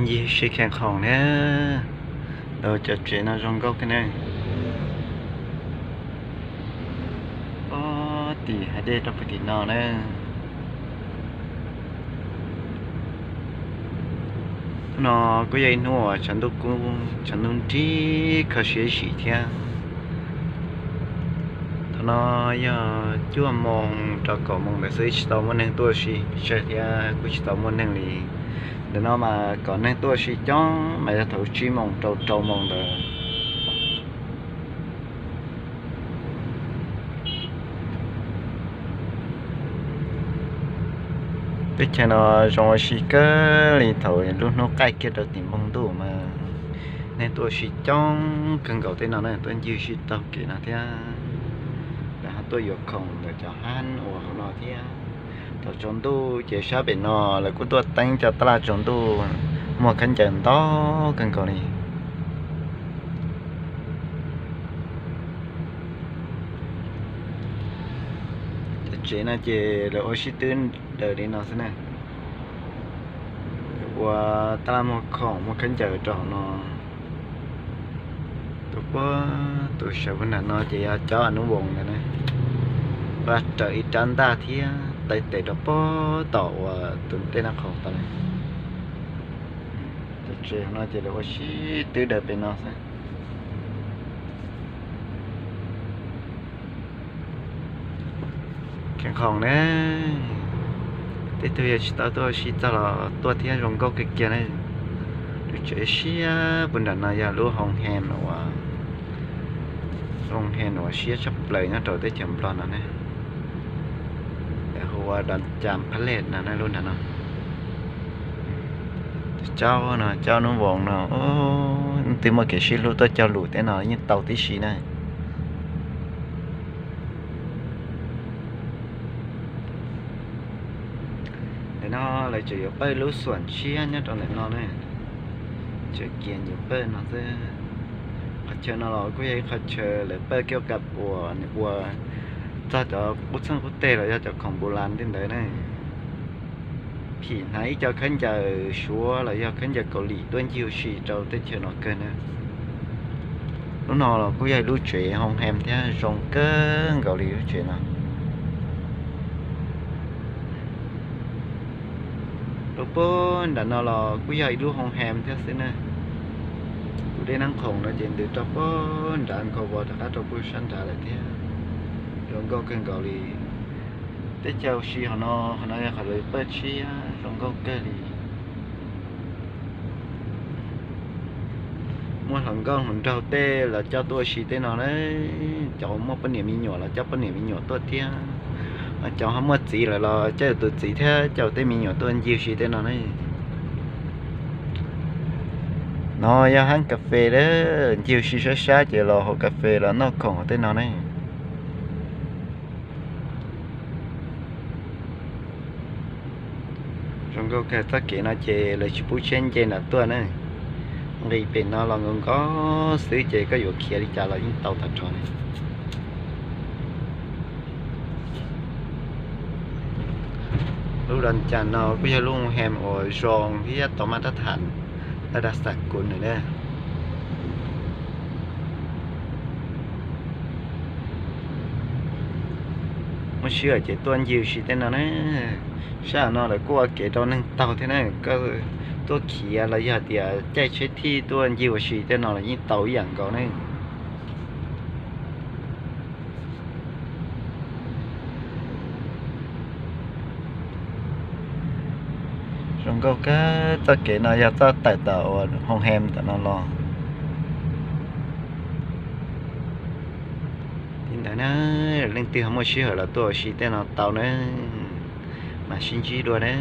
Ncig ua si kheev khoom na, los cov tsev no zoo nkauj kawg ne. Ob tim hav dej rau puag tim no na. Hnub no kuj yog ib hnub uas tshav ntuj kub, tshav ntuj nrig kho siab ib sim thiab. Thaum no yog cuaj moos rau kaum moos ntawd xwb, tsis tau muaj neeg tuaj ua si tsawg thiab kuj tsis tau muaj neeg li. Ntawm no mas kom neeg tuaj ua si coob mas yog thaum tsib moos rau rau moos ntawd. Teb chaws no zoo ua si kawg li thaum lub hnub qaij kiag rau tim npoo ntuj mas neeg tuaj ua si coob kawg nkaus tej no na, tuaj ncig ua si taug kev no thiab. Lawv ho tuaj yuav khoom ntawm cov hab uas hauv no thiab. Thaum tsaus ntuj ces sab pem no lawv kuj tuaj teeb cov tab laj tsaus ntuj muag khaub ncaws ntau kawg nkaus li. Cov tsev no ces lawv ua sib twb daws li no xwb na. Ua tab laj muag khoom muag khaub ncaws rau hauv no. Tus puag tus sawv puag nram no ces yog Caub Anub Voos ntawd na. Ua raws ib rab ntaj thiab taw tes rau puag tom uas tus dej Naj Khoom tod na. Cov tsev no ces lawv ua sib twb daws pem no xwb. Kheev khoom na, tej tug yog tsis tau tuaj ua si txog los tuaj thiab zoo nkauj kawg kiag na. Lub tsev siab puag nram no yog lub hoo hem uas, lub hoo hem uas siab tshaj plaws nyob rau teb chaws Nplog no ne. Lawv hu ua Doo Cas Palace no na lub nram no. Caub no, Caub Anub Voos no, twb muaj kev sib hlub tuaj cog lus tej no yeej tau tib si na. Ntawm no lawv tseem yuav pawj lub xuam tshiab nyob rau ntawm no ne. Tseem kiag yuav pawj no xwb. Qhov chaw no los kuj yog ib qhov chaw lawv pawj kiag uas nws ua txog cov qub txeeg qub teg los yog cov khoom npus las tej ntawd ne. Phim hnav ib co khaub ncaws Suav los yog khaub ncaws Kaus Lim tuaj ncig ua si rau teb chaws no kawg na. Lub no los kuj yog ib lub tsev hoo hem thiab zoo kawg nkaus li lub tsev no. Rau puag nram no los kuj yog ib lub hoo hem thiab xwb na. Tus dej Naj Khoom no ces ntws rau puag nrad nkaus vos rov qab rau puag sab nrad lawm thiab. Zoo nkauj kawg nkaus li. Teb chaws ua si hauv no, qhov no yog qhov lawv pawj tshiab zoo nkauj kawg li. Muaj hluas nkauj hluas nraug tej los coj tuaj ua si tej no na. Cov muaj poj niam me nyuam los coj poj niam me nyuam tuaj thiab. Cov ho muaj txiv lawm los coj tus txiv thiab coj tej me nyuam tuaj ncig ua si tej no na. No yog hab kas fes, ncig ua si sab sab ces los haus kas fes los noj khoom tej no ne. Zoo nkauj kawg, txoj kev no ces lawv tsis pub tsheb nce nram tuaj na. Nqis pem no los nkaus nkaus xwb ces koj yuav khiav li cas los yeej tau tag nrho li. Lub Doo Cas no kuj yog lub hoo hem uas zoo thiab tau maj tab thas laj dab xas kuv nws na. Muaj sij hawm ces tuaj ncig ua si tej no na. Sab no lawv kuj ua kev rau neeg taug thiab na, koj tuaj khiav los yog tias caij tsheb thij tuaj ncig ua si tej no los yeej tau ib yam nkaus ne. Zoo nkauj kawg, txoj kev no yog txoj tawm tom uas hoo hem ntawm no los. Li ntawd na, leej twg ho muaj sij hawm los tuaj ua si tej no tau na, mam sib ntsib dua na.